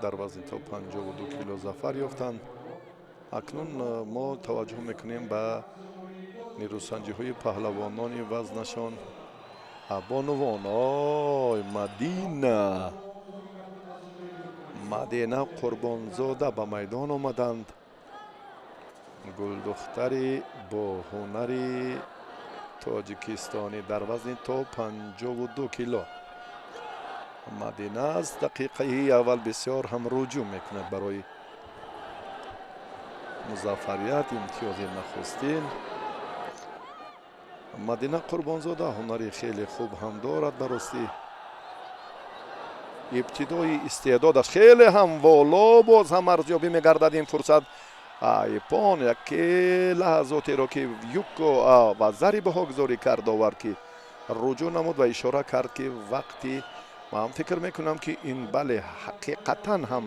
Дар вазни то 52 кило зафар ёфтанд. Акнун мо таваҷҷӯҳ мекунем ба нерӯсанҷиҳои паҳлавонони вазнашон бонувон. Ой, Мадина, Мадина Қурбонзода ба майдон омаданд. Гулдухтари бо ҳунари тоҷикистонӣ дар вазни то 52 кило. Мадина аз дақиқаи аввал бисёр ҳам руҷӯъ мекунад барои музаффарият, имтиёзи нахустин. Мадина Қурбонзода ҳунари хеле хуб ҳам дорад. Ба ростӣ, ибтидои истеъдодаш хеле ҳам воло. Боз ҳам арзёбӣ мегардад ин фурсат. Иппон яке лаҳзотеро, ки юкко ва зари баҳогузорӣ кард, овард, ки руҷӯъ намуд ва ишора кард, ки вақти ман фикр мекунам, ки ин, бале, ҳақиқатан ҳам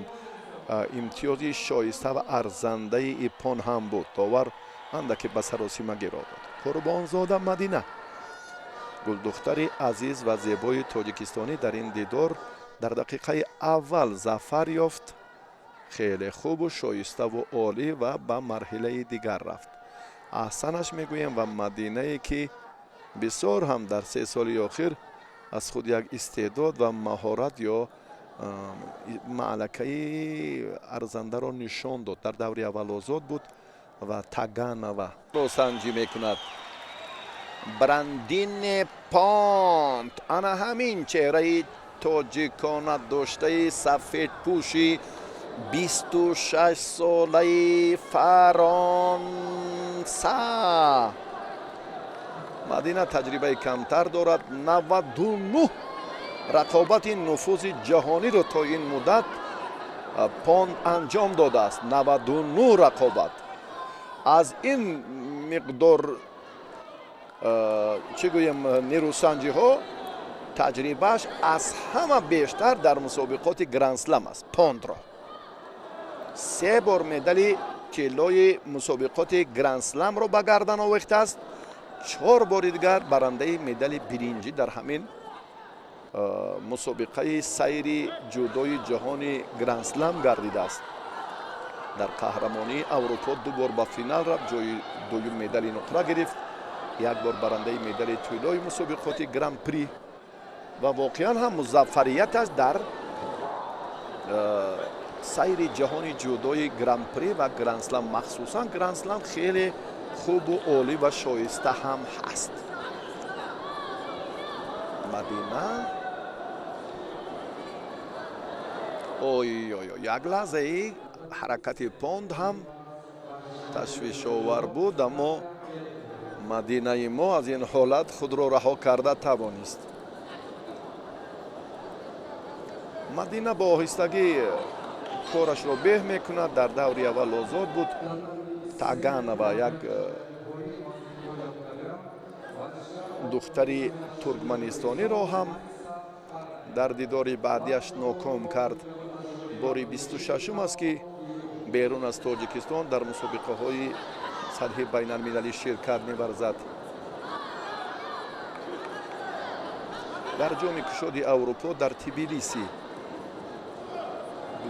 имтиёзи шоиста ва арзандаи иппон ҳам буд. Довар андаке ба саросимагиро дод. Қурбонзода Мадина, гулдухтари азиз ва зебои тоҷикистонӣ, дар ин дидор дар дақиқаи аввал зафар ёфт, хеле хубу шоиставу олӣ, ва ба марҳилаи дигар рафт. Аҳсанаш мегӯем. Ва Мадинае, ки бисёр ҳам дар 3 соли охир аз худ як истеъдод ва маҳорат ё маълакаи арзандаро нишон дод. Дар даври аввал озод буд ва Таганова санҷӣ мекунад. Брандине Понт, ана ҳамин чеҳраи тоҷикона доштаи сафедпӯши 26-солаи Фаронса. Мадина таҷрибаи камтар дорад. 99 рақобати нуфузи ҷаҳониро то ин муддат Понт анҷом додааст. 99 рақобат. Аз ин миқдор, чӣ гӯем, нерӯсанҷиҳо таҷрибааш аз ҳама бештар дар мусобиқоти Грандслам аст. Понтро се бор медали тиллои мусобиқоти Грандсламро ба гардан овехтааст, чор бори дигар барандаи медали биринҷӣ дар ҳамин мусобиқаи сайри ҷудои ҷаҳони Грандслам гардидааст. Дар қаҳрамонии Аврупо ду бор ба финал рафт, ҷои дуюм, медали нуқра гирифт. Як бор барандаи медали тиллои мусобиқоти Гран-при. Ва воқеан ҳам музаффарияташ дар сайри ҷаҳони ҷудои Гран-при ва Грандслам, махсусан Грандслам, хеле хубу олӣ ва шоиста ҳам ҳаст. Мадина, ой ой, як лаҳзаи ҳаракати Понд ҳам ташвишовар буд, аммо Мадинаи мо аз ин ҳолат худро раҳо карда тавонист. Мадина бо оҳистагӣ корашро беҳ мекунад. Дар даври аввал озод буд. Таганова, як духтари туркманистониро ҳам дар дидори баъдиаш ноком кард. Бори 26-ум аст, ки берун аз Тоҷикистон дар мусобиқаҳои сатҳи байналмилалӣ ширкат меварзад. Дар Ҷоми кушоди Аврупо дар Тбилиси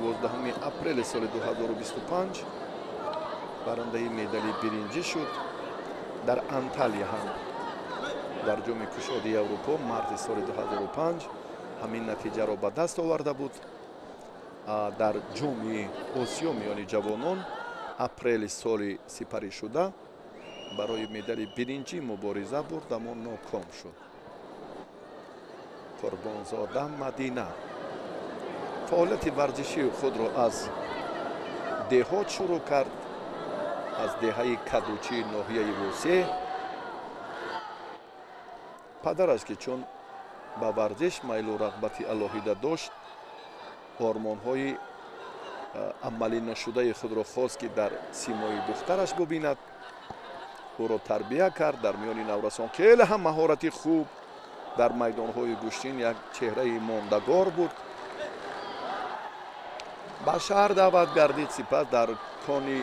12 апрели соли 2025 барандаи медали биринҷӣ шуд. Дар Анталия ҳам дар Ҷоми кушоди Аврупо марти соли 2005 ҳамин натиҷаро ба даст оварда буд. Дар Ҷоми Осиё миёни ҷавонон апрели соли сипаришуда барои медали биринҷӣ мубориза бурд, аммо ноком шуд. Қурбонзода Мадина фаъолияти варзишии худро аз деҳот шурӯъ кард, аз деҳаи Кадучии ноҳияи Восе. Падараш, ки чун ба варзиш майлу рағбати алоҳида дошт, ормонҳои амалӣ нашудаи худро хост, ки дар симои духтараш бубинад. Ӯро тарбия кард. Дар миёни наврасон хеле ҳам маҳорати хуб, дар майдонҳои гӯштин як чеҳраи мондагор буд. Ба шаҳр даъват гардид, сипас дар кони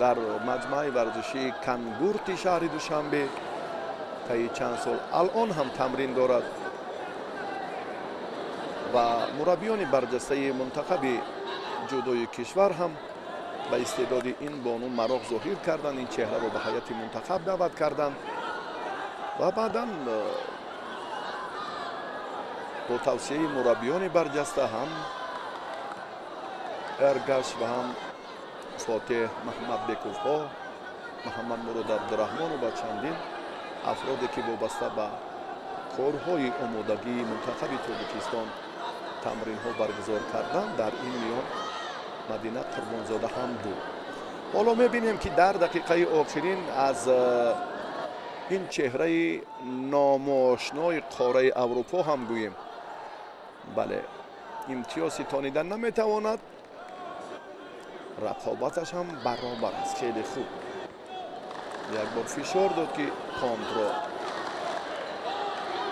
дар маҷмӯаи варзишии Кангурти шаҳри Душанбе таи чанд сол алон ҳам тамрин дорад. Ва мураббиёни барҷастаи мунтахаби ҷудои кишвар ҳам ба истеъдоди ин бону мароқ зоҳир карданд, ин чеҳраро ба ҳайати мунтахаб даъват карданд ва баъдан бо тавсияи мураббиёни барҷаста ҳам Эргаш ва ҳам Фотеҳ Маҳмадбековҳо, Муҳаммадмурод Абдураҳмонов ва чандин афроде ки вобаста ба корҳои омодагии мунтахаби Тоҷикистон тамринҳо баргузор карданд, дар ин миён Мадина Қурбонзода ҳам буд. Ҳоло мебинем, ки дар дақиқаи охирин аз ин чеҳраи номоошнои қораи Аврупо ҳам гӯем, бале, имтиёз ситонида наметавонад, рақобаташ ҳам баробар аст. Хеле хуб як бор фишор дод, ки понтро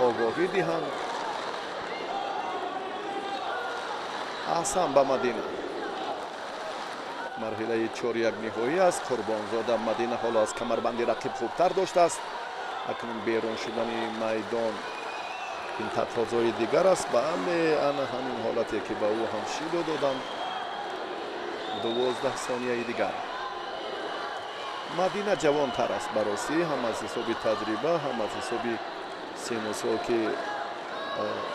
огоҳӣ диҳанд. Аҳсан ба Мадина. Марҳилаи 4-1 ниҳоӣ аст. Қурбонзода Мадина ҳоло аз камарбанди рақиб хубтар доштааст. Акнун берун шудани майдон ин тақозои дигар аст. Бале, ана ҳамин ҳолате ки ба ӯ ҳам шидо доданд. 12 сонияи дигар. Мадина ҷавонтар аст ба ростӣ, ҳам аз ҳисоби таҷриба, ҳам аз ҳисоби сину сол, ки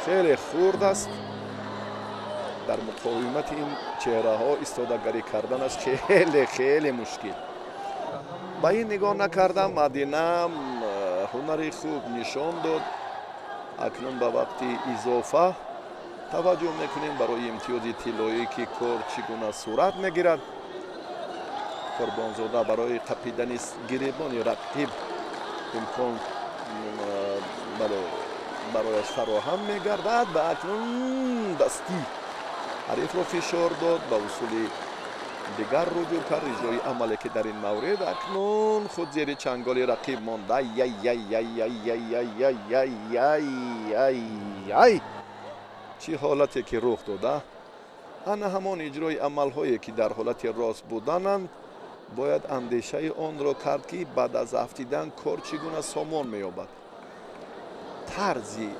хеле хурд аст. Дар муқовимати ин чеҳраҳо истодагарӣ карданаш хеле хеле мушкил. Ба ин нигоҳ накардам, Мадина ҳунари хуб нишон дод. Акнун ба вақти изофа таваҷҷӯҳ мекунем барои имтиёзи тиллоӣ, ки кор чӣ гуна сурат мегирад. Қурбонзода барои қапидани гиребони рақиб имкон барояш фароҳам мегардад ва акнун дастӣ ҳарифро фишор дод, ба усули дигар руҷӯъ кард. Иҷрои амале ки дар ин маврид акнун худ зери чанголи рақиб монда. Яй, чӣ ҳолате ки рух дода! Ана ҳамон иҷрои амалҳое ки дар ҳолати рост будананд, бояд андешаи онро кард, ки баъд аз афтидан кор чӣ гуна сомон меёбад. Тарзи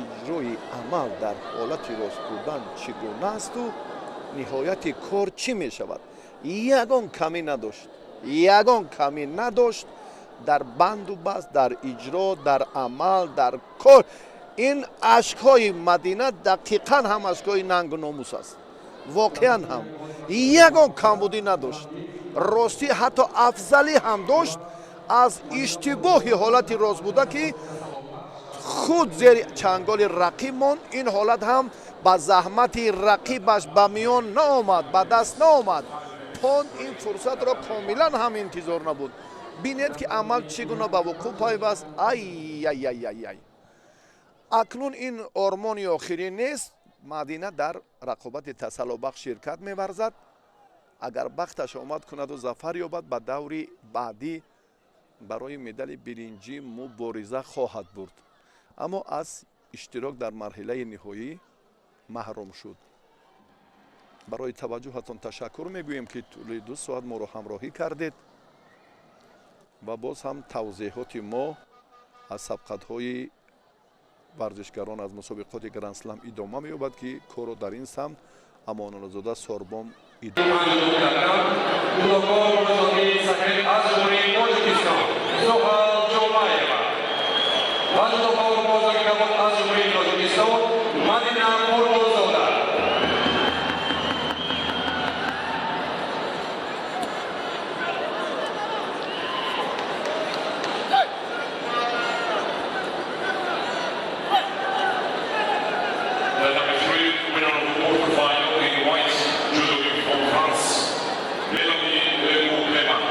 иҷрои амал дар ҳолати рост будан чӣ гуна асту ниҳояти кор чӣ мешавад. Ягон камӣ надошт, ягон камӣ надошт дар банду баст, дар иҷро, дар амал, дар кор. Ин ашкҳои Мадина дақиқан ҳам ашкҳои нангу номус аст. Воқеан ҳам ягон камбудӣ надошт. Ростӣ ҳатто афзалӣ ҳам дошт аз иштибоҳи ҳолати рост буда, ки худ зери чанголи рақиб монд. Ин ҳолат ҳам ба заҳмати рақибаш ба миён наомад, ба даст наомад. Понт ин фурсатро комилан ҳам интизор набуд. Бинед, ки амал чӣ гуна ба вуқӯъ пайваст. Ай-яй-яй-яй! Акнун ин ормони охирин нест. Мадина дар рақобати тасаллобахш ширкат меварзад. Агар бахташ омад кунаду зафар ёбад, ба даври баъдӣ барои медали биринҷӣ мубориза хоҳад бурд, аммо аз иштирок дар марҳилаи ниҳоӣ маҳрум шуд. Барои таваҷҷӯҳатон ташаккур мегӯем, ки тӯли 2 соат моро ҳамроҳӣ кардед ва боз ҳам тавзеҳоти мо аз сабқатҳои варзишгарон аз мусобиқоти Грандслам идома меёбад, ки корро дар ин самт Амонуллозода Сорбон Аз Ҷумҳурии Тоҷикистон Зуҳал Ҷумаева ва ҷудокор бозагавон аз Ҷумҳурии Тоҷикистон Мадина Қурбонзода. The number three winner of the quarterfinal in white judo from France, Mélanie Leroux-Clément.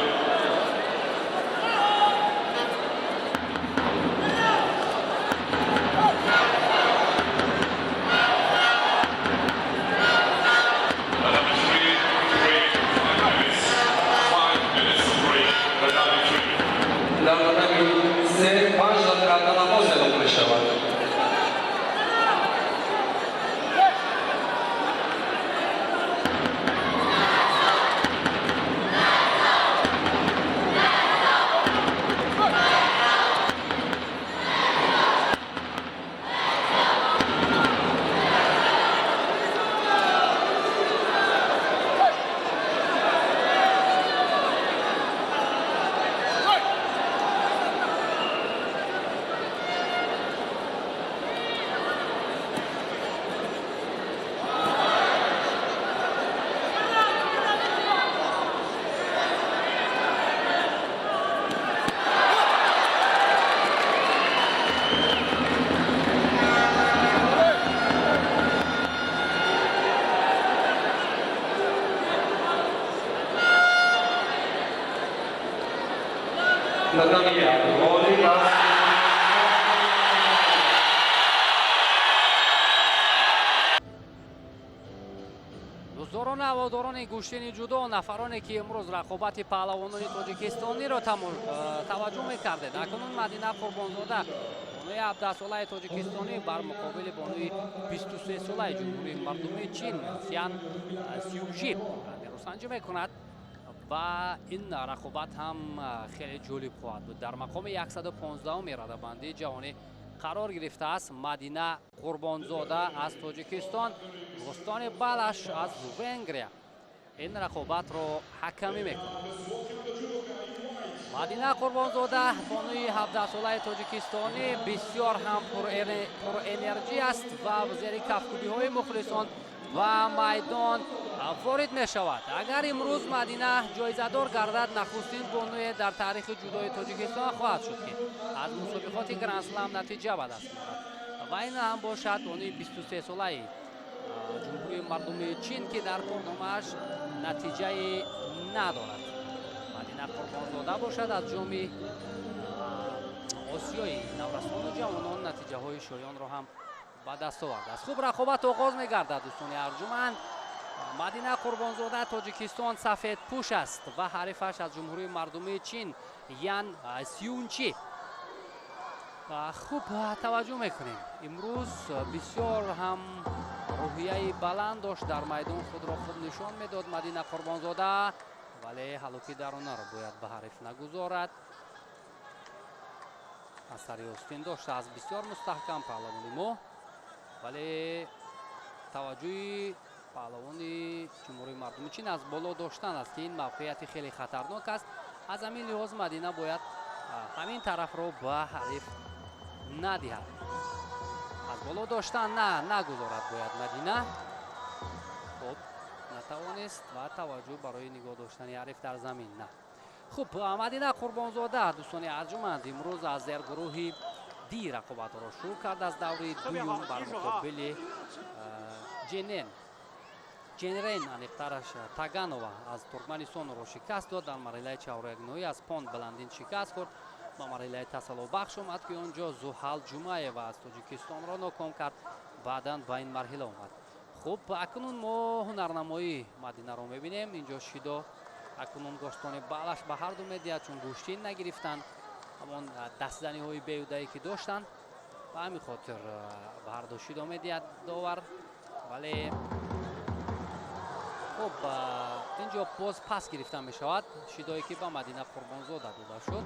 The number three, break 5 minutes. 5 minutes break. The number three. Дар татами се 5 дақиқа танаффус эълон мешавад. Татами як, ғолиб аст. Дӯстдорону ҳаводорони гӯштини ҷудо, нафароне, ки имрӯз рақобати паҳлавонони тоҷикистониро таваҷҷӯҳ мекардед, акнун Мадина Қурбонзода, бонуи 17-солаи тоҷикистонӣ, бар муқобили бонуи 23-солаи Ҷумҳурии Мардумии Чин Сян Сюжи нерӯсанҷӣ мекунад ва ин рақобат ҳам хеле ҷолиб хоҳад буд. Дар мақоми 115-уми радабандии ҷаҳонӣ қарор гирифтааст Мадина Қурбонзода аз Тоҷикистон, Гостони Балаш аз Венгрия ин рақобатро ҳакамӣ мекунад. Мадина Қурбонзода, бонуи 17-солаи тоҷикистонӣ, бисёр ҳам пурэнерҷӣ аст ва зери кафкӯбиҳои мухлисон ба майдон ворид мешавад. Агар имрӯз Мадина ҷоизадор гардад, нахустин бонуе дар таърихи ҷудои Тоҷикистон хоҳад шуд, ки аз мусобиқоти Грандслам натиҷа ба даст меорад. Ва ин ҳам бошад бонуи 23-солаи Ҷумҳурии Мардумии Чин, ки дар корномааш натиҷае надорад. Мадина Қурбонзода бошад, аз Ҷоми Осиёи наврасону ҷавонон натиҷаҳои шоёнро ҳам ба даст овардааст. Хуб, рақобат оғоз мегардад, дӯстони арҷуманд. Мадина Қурбонзода, Тоҷикистон, сафедпӯш аст ва ҳарифаш аз Ҷумҳурии Мардумии Чин Ян Сюнчи. Хуб, таваҷҷӯҳ мекунем. Имрӯз бисёр ҳам рӯҳияи баланд дошт, дар майдон худро хуб нишон медод Мадина Қурбонзода, вале ҳалуки даронаро бояд ба ҳариф нагузорад. Асари остин доштааст бисёр мустаҳкам паҳлавони мо, вале таваҷҷӯҳи паҳлавони Ҷумҳурии Мардумии Чин аз боло доштан аст, ки ин мавқеияти хеле хатарнок аст. Аз ҳамин лиҳоз Мадина бояд ҳамин тарафро ба ҳариф надиҳад, аз боло доштан на нагузорад бояд Мадина. Хуб, натавонист ва таваҷҷӯҳ барои нигоҳ доштани ҳариф дар замин на. Хуб, Мадина Қурбонзода, дӯстони арҷуманд, имрӯз аз зергурӯҳи Ди рақобатро шурӯъ кард, аз даври дуюм бар муқобили Ҷенен Ҷенрен, аниқтараш Таганова аз Туркманистонро шикаст дод. Дар марҳилаи чаҳорякниҳоӣ аз Понд Баландин шикаст хӯрд, ба марҳилаи тасаллобахш омад, ки он ҷо Зуҳал Ҷумаева аз Тоҷикистонро ноком кард, баъдан ба ин марҳила омад. Хуб, акнун мо ҳунарнамоии Мадинаро мебинем. Инҷо шидо акнун Гостони Балаш ба ҳарду медиҳад, чун гӯштин нагирифтанд, ҳамон дастзаниҳои беҳудае ки доштанд, ба ҳамин хотир ба ҳарду шидо медиҳад довар. Вале хуб, инҷо боз пас гирифта мешавад шидое, ки ба Мадина Қурбонзода дода шуд.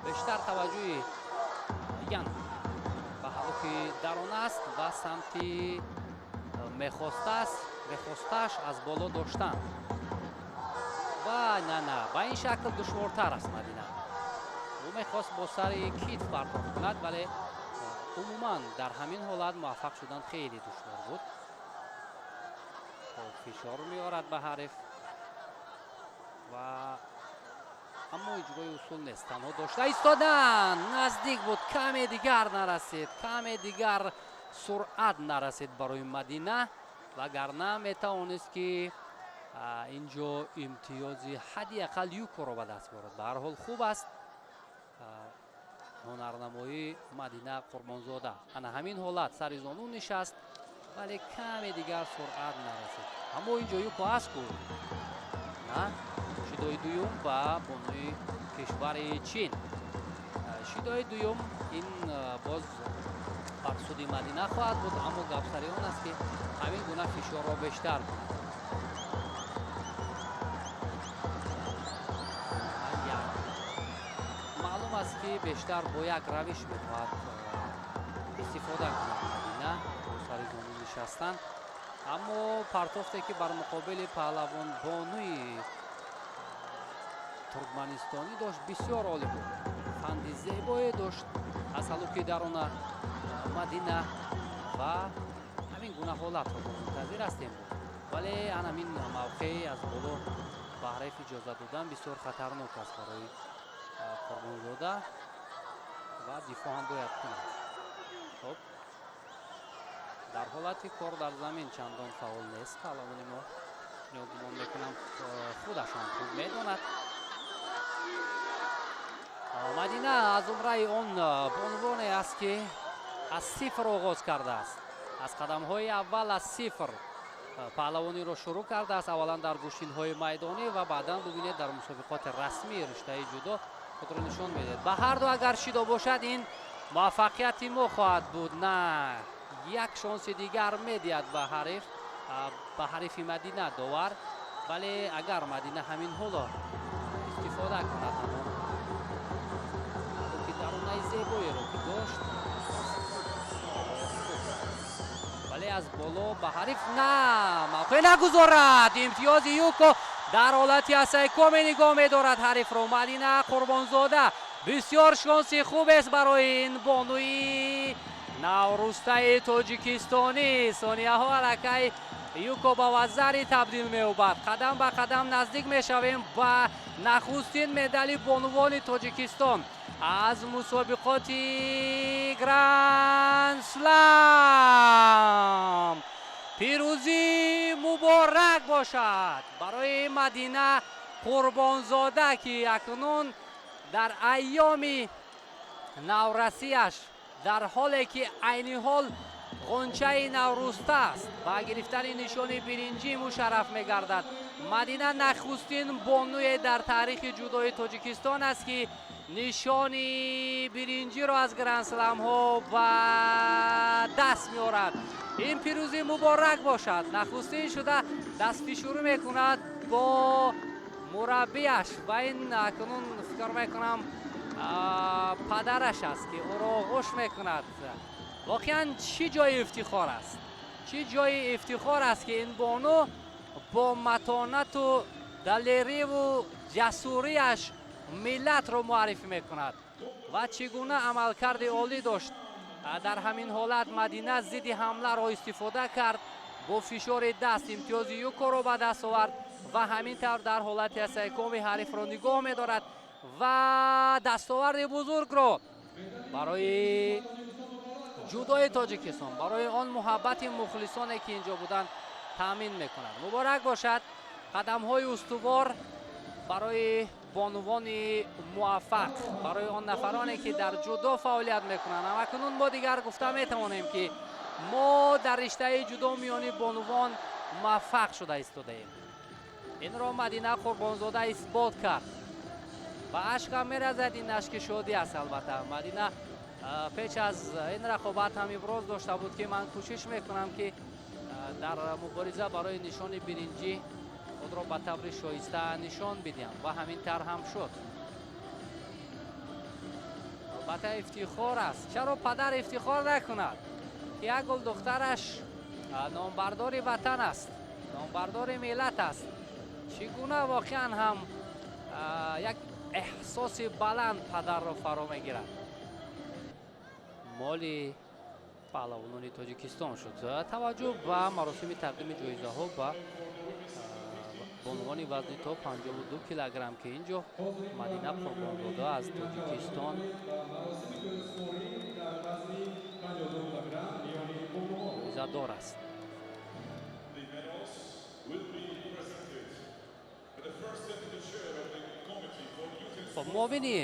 Бештар таваҷҷӯҳи Ян ба ҳалуки дарона аст ва самти мехостааш аз боло доштан ва на, на, ба ин шакл душвортар аст. Мадина ӯ мехост бо сари китф партофт кунад, вале умуман дар ҳамин ҳолат муваффақ шудан хеле душвор буд. Фишор меорад ба ҳариф ва аммо иҷрои усул нест, танҳо дошта истодан. Наздик буд, каме дигар нарасид, каме дигар суръат нарасид барои Мадина, вагарна метавонист, ки инҷо имтиёзи ҳадди ақал юкоро ба даст биёрад. Ба ҳар ҳол, хуб аст ҳунарнамоии Мадина Қурбонзода. Ана ҳамин ҳолат сари зону нишаст, вале каме дигар суръат нарасид. Аммо инҷо юко аст ку на. Шидои дуюм ба бонуи кишвари Чин. Шидои дуюм ин боз бар суди Мадина хоҳад буд, аммо гапсари он аст, ки ҳамин гуна фишорро бештар кунад. Маълум аст, ки бештар бо як равиш мехоҳад истифода кунад Мадина, бо сари зону нишастан, аммо партофте, ки бар муқобили паҳлавон бонуи туркманистонӣ дошт, бисёр олӣ буд. Фанди зебое дошт аз ҳалуки дарона Мадина ва ҳамин гуна ҳолатро мо мунтазир ҳастем. Вале ҳамин мавқеи аз боло ба ҳариф иҷоза додан бисёр хатарнок аст барои Қурбонзода ва дифоъ ҳам бояд кунад. Хуб. Дар ҳолати кор дар замин чандон фаъол нест паҳлавони мо. Гумон мекунам, худаш ҳам хуб медонад. Мадина аз зумраи он бонувоне аст, ки аз сифр оғоз кардааст, аз қадамҳои аввал, аз сифр паҳлавониро шурӯъ кардааст. Аввалан дар гӯштинҳои майдонӣ ва баъдан, бубинед, дар мусобиқоти расмии риштаи ҷудо худро нишон медиҳад. Ба ҳар ду агар шидо бошад, ин муваффақияти мо хоҳад буд. На, як шонси дигар медиҳад ба ҳарифи Мадина довар. Вале агар Мадина ҳамин ҳоло истифода кунад, ҳамон ки дарунаи зебоеро ки дошт, вале аз боло ба ҳариф на мавқеъ нагузорад. Имтиёзи юко, дар ҳолати асайкоме нигоҳ медорад ҳарифро Мадина Қурбонзода. Бисёр шонси хубест барои ин бонуи наврӯстаи тоҷикистонӣ. Сонияҳо аллакай юко ба вазари табдил меёбад. Қадам ба қадам наздик мешавем ба нахустин медали бонувони Тоҷикистон аз мусобиқоти Гранд Слам. Пирӯзӣ муборак бошад барои Мадина Қурбонзода, ки акнун дар айёми наврасиаш, дар ҳоле ки айни ҳол ғунчаи наврӯста аст, ба гирифтани нишони биринҷӣ мушарраф мегардад. Мадина нахустин бонуе дар таърихи ҷудои Тоҷикистон аст, ки нишони биринҷиро аз грандсламҳо ба даст меорад. Ин пирӯзӣ муборак бошад. Нахустин шуда дастфишурӣ мекунад бо мураббияш ва ин акнун фикр мекунам, падараш аст, ки ӯро оғӯш мекунад. Воқеан, чӣ ҷои ифтихор аст, чӣ ҷои ифтихор аст, ки ин бону бо матонату далериву ҷасуриаш миллатро муаррифӣ мекунад. Ва чӣ гуна амалкарди олӣ дошт дар ҳамин ҳолат Мадина! Зидди ҳамларо истифода кард, бо фишори даст имтиёзи юкоро ба даст овард ва ҳамин тавр дар ҳолати асайкоми ҳарифро нигоҳ медорад ва дастоварди бузургро барои ҷудои Тоҷикистон, барои он муҳаббати мухлисоне, ки инҷо буданд, таъмин мекунад. Муборак бошад. Қадамҳои устувор барои бонувони муваффақ, барои он нафароне, ки дар ҷудо фаъолият мекунанд. Акнун мо дигар гуфта метавонем, ки мо дар риштаи ҷудо миёни бонувон муваффақ шуда истодаем. Инро Мадина Қурбонзода исбот кард ва ашкам меразад. Ин ашки шодӣ аст. Албатта, Мадина пеш аз ин рақобат ҳам иброз дошта буд, ки ман кӯшиш мекунам, ки дар мубориза барои нишони биринҷӣ худро ба таври шоиста нишон бидиҳам ва ҳамин тавр ҳам шуд. Албатта, ифтихор аст. Чаро падар ифтихор накунад, ки як гул духтараш номбардори ватан аст, номбардори миллат аст? Чӣ гуна воқеан ҳам як эҳсоси баланд падарро фаро мегирад. Моли паҳлавонони Тоҷикистон шуд. Таваҷҷӯҳ ба маросими тақдими ҷоизаҳо ба бонувони вазни то 52 килограмм, ки ин ҷо Мадина Қурбонзода аз Тоҷикистон ҷоизадор аст. The medals will be presented by the first deputy chair of the Committee for Youth and Хоб, муовини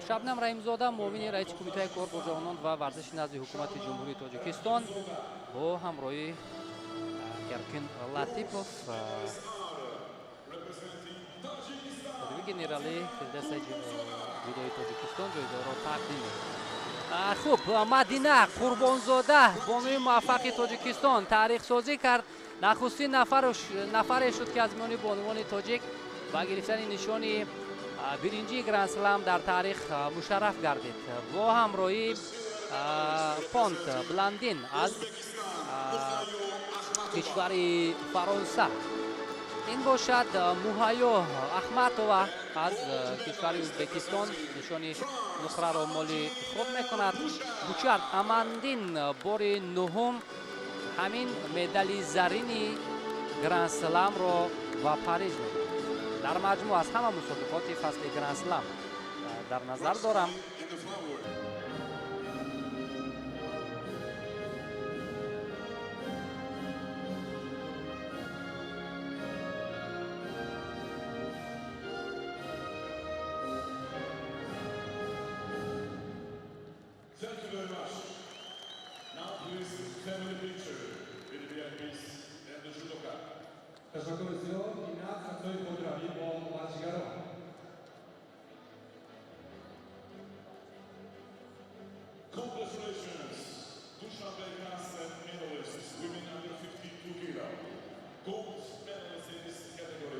Шабнам Раҳимзода, муовини раиси Кумитаи кор бо ҷавонон ва варзиши назди Ҳукумати Ҷумҳурии Тоҷикистон, бо ҳамроҳии Эркин Латипов, котиби генералии Федератсияи ҷудои Тоҷикистон, ҷоизаҳоро тақдим мекунад. Хуб, Мадина Қурбонзода, бонуи муваффақи Тоҷикистон, таърихсозӣ кард. Нахустин нафаре шуд, ки аз миёни бонувони тоҷик ба гирифтани нишони биринҷии грандслам дар таърих мушарраф гардид, бо ҳамроҳии Понт Бландин аз кишвари Фаронса. Ин бошад Муҳайё Ахматова аз кишвари Ӯзбекистон нишони нуқраро моли худ мекунад. Бучард Амандин бори нуҳум ҳамин медали зарини грандсламро ба Париж мебарад. Дар маҷмӯъ аз ҳама мусобиқоти фасли грандслам дар назар дорам. In the flower. Ташаккури зиёд. Инак аксҳои хотиравӣ бо варзишгарон. Congratulations, Dushanbe Class medalists, women under 52 kilo. Gold medalists in this category.